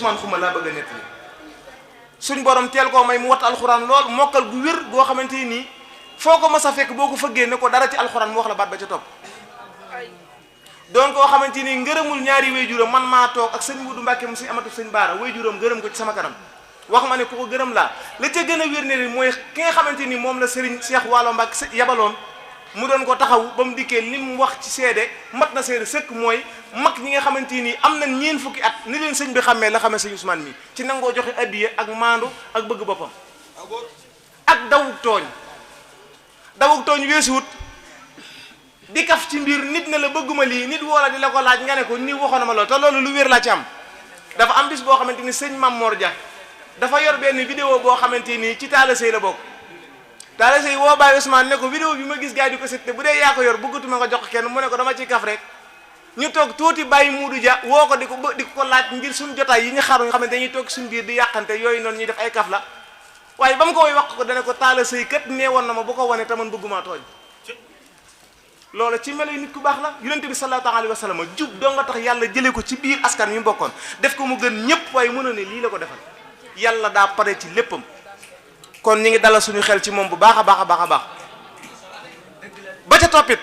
Ousmane Xuma laa bëgg a nettali suñ borom teel koo may mu wat alxuraan lool mokkal gu wér goo xamante nii foo ko mas a fekk boo ko fëggee ne ko dara ci alxuraan mu wax la baat ba ca topp donc koo xamante nii ngërëmul ñaari wayjuram man maa toog ak sëñ Mudu Mbàkke mu sëñ Amatu sëñ Baara wayjuram gërëm ko ci sama kanam wax ma ne ku ko gërëm laa la ca gën a wér ne mooy ki nga xamante ni moom la Serigne Cheikh Waalo Mbàkke yabaloon mu doon ko taxaw ba mu dikkee li mu wax ci seede mat na seede sëkk mooy mag ñi nga xamante ni am na ñeen fukki at ni leen sëñ bi xammee la xamee sëñ Ousmane mi ci nangoo joxe addiya ak maandu ak bëgg boppam ak dawug tooñ weesuwut di kaf ci mbir nit ne la bëgguma lii nit woo la di la ko laaj nga ne ko ni waxoon na ma lool te loolu lu wér laa ci am dafa am bis boo xamante ni sëñ Mam Mor Dia dafa yor benn vidéo boo xamante ni ci Talla Sey la bokk Talla Sey woo Baye Ousmane ne ko vidéo bi ma gis gars yi di ko seet bu dee yaa ko yor bëggatuma nga jox kenn mu ne ko dama ci kaf rek ñu toog tuuti Baye Muudu Dia woo ko di ko laaj ngir suñu jotaay yi ñu xaru nga xamante dañuy toog suñu biir di yàqante yooyu noonu ñuy def ay kaf la waaye ba mu ko woy wax ko dana ko Talla Sey kat nee woon na ma bu ko wane te man bëgguma tooñ loolu ci melo nit ku baax la yonente bi sallallahu alayhi wa sallam jub doo nga tax yàlla jëlee ko ci biir askan mi bokkoon def ko mu gën ñëpp waaye mënoon ne lii la ko defal yàlla daa pare ci léppam kon ñi ngi dalal suñu xel ci moom bu baax a baax a baax a baax ba ca toppit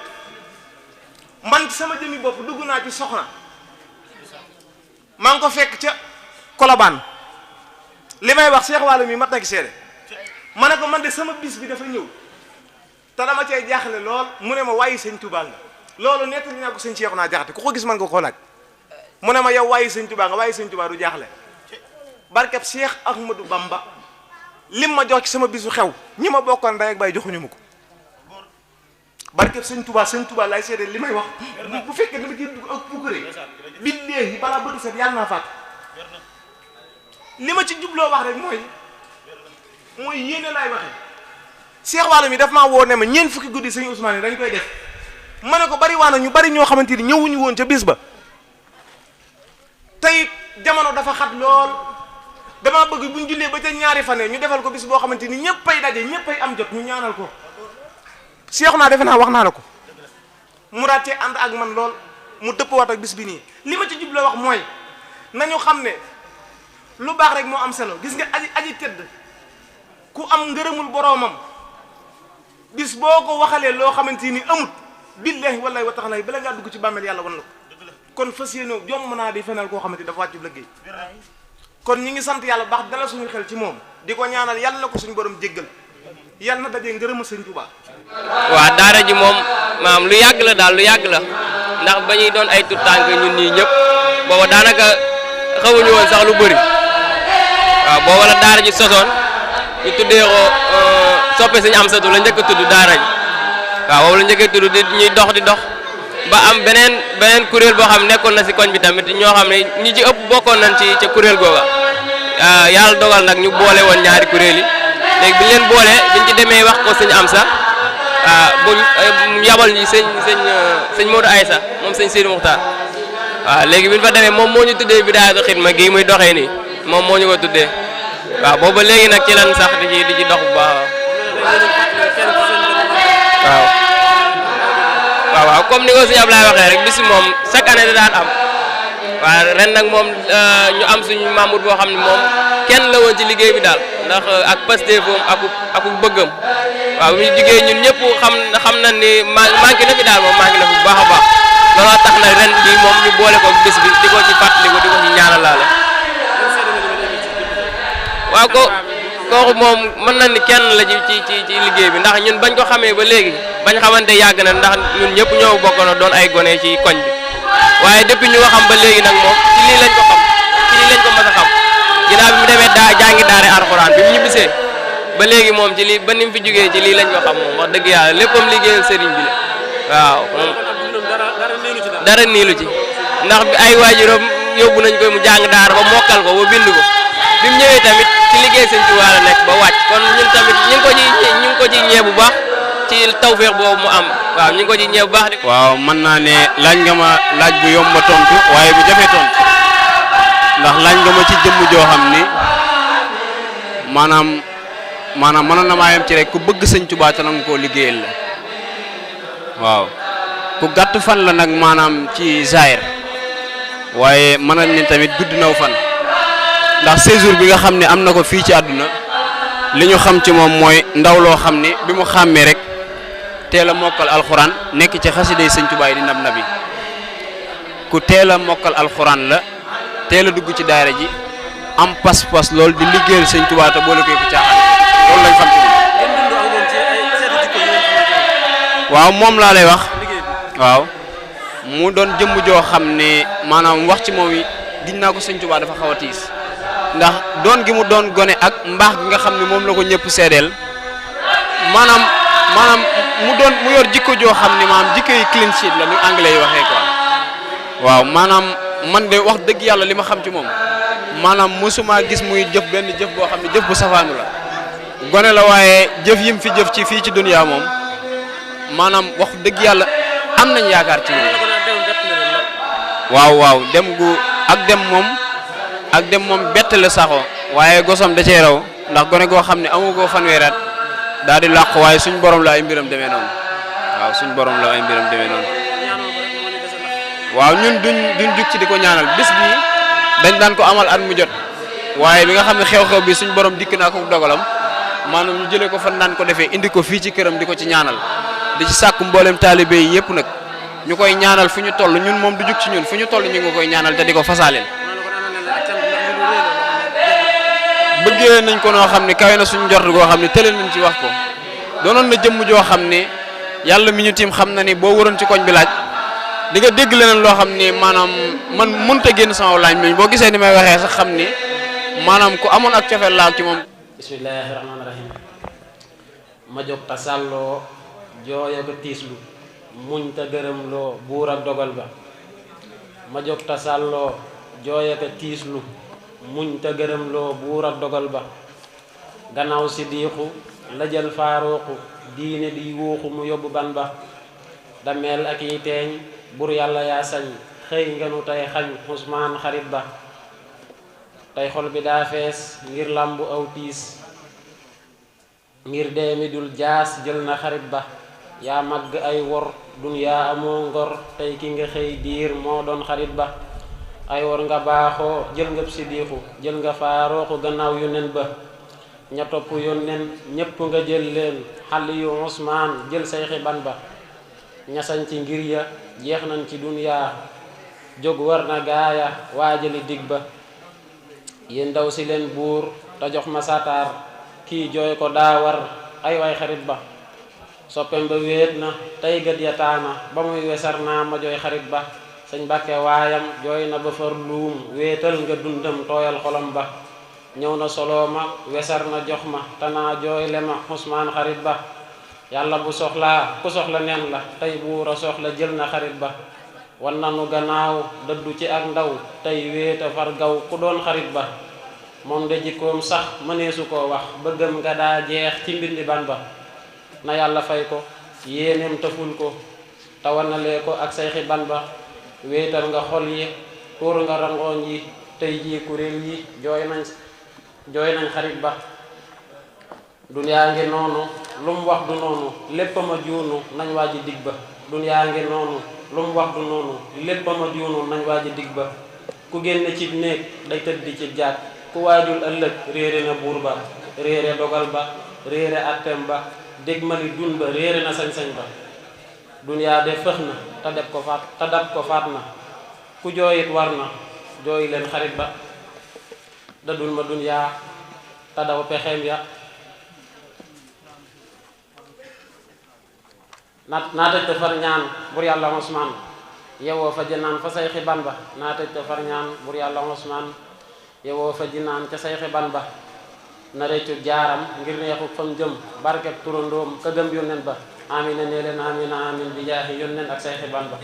man sama jëmi bopp dugg naa ci soxna maa ngi ko fekk ca Kolobaan li may wax Cheikh Waalo mi mat na ki seede ma ne ko man de sama bis bi dafa ñëw te dama cee jaaxle lool mu ne ma waayi sëñ Touba nga loolu nettali naa ko sëñ Cheikh naa jaxate ku ko gis man nga ko laaj mu ne ma yow waayi sëñ Touba nga waayi sëñ Touba du jaaxle barkeb Cheikh Ahmadou Bamba lim ma jox ci sama bisu xew ñi ma bokkoon ndey ak baay joxuñu ma ko barkeb sëñ Touba lay seede li may wax bu fekkee dama ci dugg ak pukkare billaahi balaa bëtu set yàlla naa faat li ma ci jubloo wax rek mooy yéene laay waxee Cheikh Waalo mi daf maa woo ne ma ñeent fukki guddi sëñ Ousmane yi dañ koy def ma ne ko bari waa na ñu bari ñoo xamante ni ñëwuñu woon ca bis ba tey jamono dafa xat lool dama bëgg buñ jullee ba ca ñaari fan ñu defal ko bis boo xamante ni ñëppay daje ñëppay am jot ñu ñaanal ko Cheikh naa defe naa wax naa la ko mu raatee ànd ak man lool mu dëppwaat ak bis bi nii li ma ci jubloo wax mooy nañu xam ne lu baax rek moo am solo gis nga aji tëdd ku am ngërëmul boroomam bis boo ko waxalee loo xamante ni amut billahi wallahi wa taala bala ngaa dugg ci bàmmeel yàlla wan la ko kon fas yéene jom naa di fenal koo xamante dafa wàccu liggéey kon ñi ngi sant yàlla baax dala suñu xel ci moom di ko ñaanal yàlla na ko suñu borom jéggal yàlla na dajee ngërëma sëñ Tuubaa waaw daara ji moom maam lu yàgg la daal lu yàgg la ndax ba ñuy doon ay tout tànk ñun ñii ñëpp booba daanaka xamuñu woon sax lu bëri waaw booba la daara ji sosoon ñu tuddee ko soppe sëñ Amsatu la njëkk a tudd daara ji waaw boobu la njëkk a tudd di ñuy dox di dox ba am beneen kuréel boo xam nekkoon na si koñ bi tamit ñoo xam ne ñi ci ëpp bokkoon nañ ci ca kuréel googa yàlla dogal nag ñu boole woon ñaari kuréel yi léegi bi ñu leen boole biñ ci demee wax ko sëñ Amsa bu yabal ñi sëñ Modou Aïssa moom sëñ Sidi Muxtaar waaw léegi bi ñu fa demee moom moo ñu tuddee Bidaayatu Xidma gii muy doxee nii moom moo ñu ko tuddee waaw booba léegi nag ci lan sax di ci dox bu baax waaw comme ni ko sëñ Ablaye waxee rek bis moom chaque année da daan am waaw ren nag moom ñu am suñu membre boo xam ne moom kenn la woon ci liggéey bi daal ndax ak pasteefam ak bëggam waaw bu ñu jugee ñun ñëpp xam na ni manqué na fi daal moom manqué na fi bu baax a baax looloo tax na ren bi moom ñu boole ko bis bi di ko ci fàttaliku di ko ci ñaanalaale waaw kooku moom mën na ni kenn la ci liggéey bi ndax ñun bañ ko xamee ba léegi bañ xamante yàgg na ndax ñun ñëpp ñoo bokkoon doon ay gone ci koñ bi waaye depuis ñu ko xam ba léegi nag moom ci lii lañ ko xam ci lii lañ ko mës a xam ginnaaw bi mu demee jàngi daare alxuraan bi mu ñibbisee ba léegi moom ci lii ba ni mu fi jógee ci lii lañ ko xam moom wax dëgg yàlla léppam liggéeyal sëriñ bi la waaw moom dara niilu ci ndax ay waajuram yóbbu nañ ko mu jàng daara ba mokkal ko ba bind ko bi mu ñëwee tamit ci liggéey sëñ Tuubaa la nekk ba wàcc kon ñun tamit ñu ngi ko ci ñee bu baax ci tawféex boobu mu am waaw ñu ngi ko ci ñee bu baax. waaw mën naa ne laaj nga ma laaj bu yomb a tontu waaye bu jafee tontu ndax laaj nga ma ci jëmm joo xam ni maanaam mënoon na maa yem ci rek ku bëgg sëñ Tuubaa te nanga koo liggéeyal la waaw ku gàtt fan la nag maanaam ci zaahir waaye mën nañ ne tamit gudd naw fan ndax séjour bi nga xam ne am na ko fii ci àdduna li ñu xam ci moom mooy ndaw loo xam ne bi mu xàmmee rek teel a mokkal alxuraan nekk ci xasida yi sëñ Tuubaa di nab nabi ku teel a mokkal alxuraan la teel a dugg ci daara ji am pas-pas loolu di liggéeyal sëñ Tuubaa te boole koy ko caaxaan loolu lañ xam ci moom. waaw moom laa lay wax waaw mu doon jëmm joo xam ne maanaam wax ci moom yi giñ naa ko sëñ Tuubaa dafa xaw a tiis ndax doon gi mu doon gone ak mbaax gi nga xam ne moom la ko ñëpp seedeel maanaam mu yor jikko joo xam ne maanaam jikko yi clean sheet la ñu anglais yi waxee quoi waaw maanaam man de wax dëgg yàlla li ma xam ci moom maanaam mosuma gis muy jëf benn jëf boo xam ne jëf bu safaanu la gone la waaye jëf yim fi jëf ci fii ci duniyaa moom maanaam wax dëgg yàlla am nañ yaakaar ci moom waaw dem moom bett la saxo waaye gosam da cee raw ndax gone goo xam ne amu ko fanweeri at daal di làq waaye suñ borom la ay mbiram demee noonu waaw suñ borom la ay mbiram demee noonu waaw ñun duñ jug ci di ko ñaanal bis bi dañ daan ko amal at mu jot waaye bi nga xam ne xew-xew bi suñ borom dikk naa ko dogalam maanaam ñu jëlee ko fan daan ko defee indi ko fii ci këram di ko ci ñaanal di ci sàkk mboolem taalibe yi yëpp nag ñu koy ñaanal fu ñu toll ñun moom du jug ci ñun fu ñu toll ñu ngi koy ñaanal te di ko fasaaleel bëggee nañ ko noo xam ne kawe na suñu njort goo xam ne tële nañ ci wax ko doonoon na jëmm joo xam ne yàlla mi ñu tiim xam na ni boo waroon ci koñ bi laaj di nga dégg leneen loo xam ne maanaam man mënta génn sama laaj mi boo gisee ni may waxee sax xam ni maanaam ku amoon ak cofeel laa ci moom. bismillaahi rahmaani rahiim ma jóg ta sàlloo jooya ko tiislu muñ ta gërëm loo buur ak dogal ba ma jóg ta sàlloo jooya ko tiislu muñ ta gërëm loo buur ak dogal ba gannaaw si diixu la jël faaruuxu diine di yuuxu mu yóbbu ban ba dameel ak yi teeñ bur yàlla yaa sañ xëy ngenu tey xañ Usmaan xarit ba tey xol bi daa fees ngir làmbu aw tiis ngir deemi dul jaas jël na xarit ba yaa màgg ay wor dunyaa amoo ngor tey ki nga xëy diir moo doon xarit ba ay wor nga baaxoo jël nga siddiixu jël nga faarooxu gannaaw yónneen ba ña topp yónneen ñépp nga jël leen xàll yu Usmaan jël say xiban ba ña sañ ci ngir ya jeex nañ ci dunyaa jóg war na gaaya waajali dig ba yéen ndaw si leen buur te jox ma sataar kii jooy ko daa war ay waay xarit ba soppem ba wéet na tey gët ya taana ba muy wesar naa ma jooy xarit ba sëñ Mbàkke waayam jooy na ba far luum wéetal nga dundam tooyal xolam ba ñëw na soloo ma wesar na jox ma tanaa jooy le ma Usmaan xarit ba yàlla bu soxlaa ku soxla neen la tey buura soxla jël na xarit ba wan nanu gannaaw dëddu ci ak ndaw tey wéeta far gaw ku doon xarit ba moom de jikkoom sax mëneesu koo wax bëggam nga daa jeex ci mbindi ban ba na yàlla fay ko yéeneem tëful ko tawanalee ko ak say xiban ba wéetal nga xol yi tuur nga rangooñ yi tey jii kuréel yi jooy nañ xarit ba dunyaa ngi noonu lu mu wax du noonu lépp ma juunu nañ waaji dig ba dunyaa ngi noonu lu mu wax du noonu lépp ma juunu nañ waaji dig ba ku génn ci néeg day tëddi ci jaat ku waajul ëllëg réere na buur ba réere dogal ba réere attem ba dég mali dun ba réere na sañ-sañ ba dunyaa de fëx na te dab ko faat na ku jooyit war na jooy leen xarit ba dadul ma dunyaa te daw pexeem ya naa tëj te far ñaan bur yàlla Usmaan yewoo fa jinaan fa say xiban ba naa tëj te far ñaan bur yàlla Usmaan yewoo fa jinaan ca say xiban ba na réccu jaaram ngir neexu fam jëm barkeb turandoom ka gëm yónneen ba amina nee leen amina amin bi jaaxi yónneen ak say xiban ba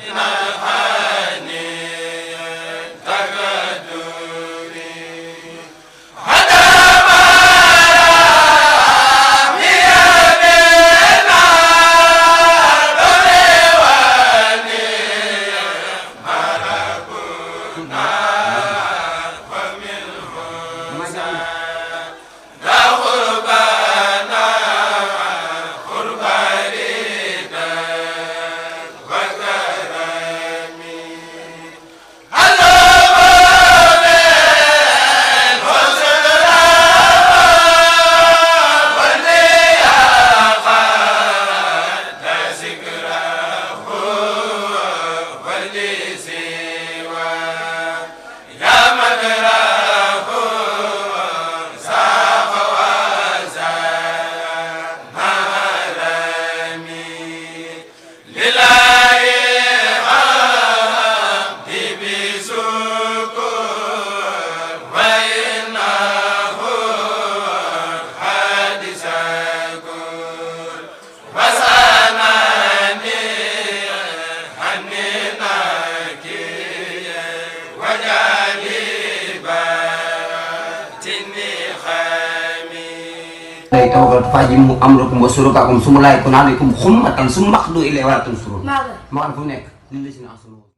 Allah توكل فاجم امركم وسركم ثم لا يكون عليكم خمة ثم اقضوا اليه ولا تنصرون ما عرفوا هناك للذين احسنوا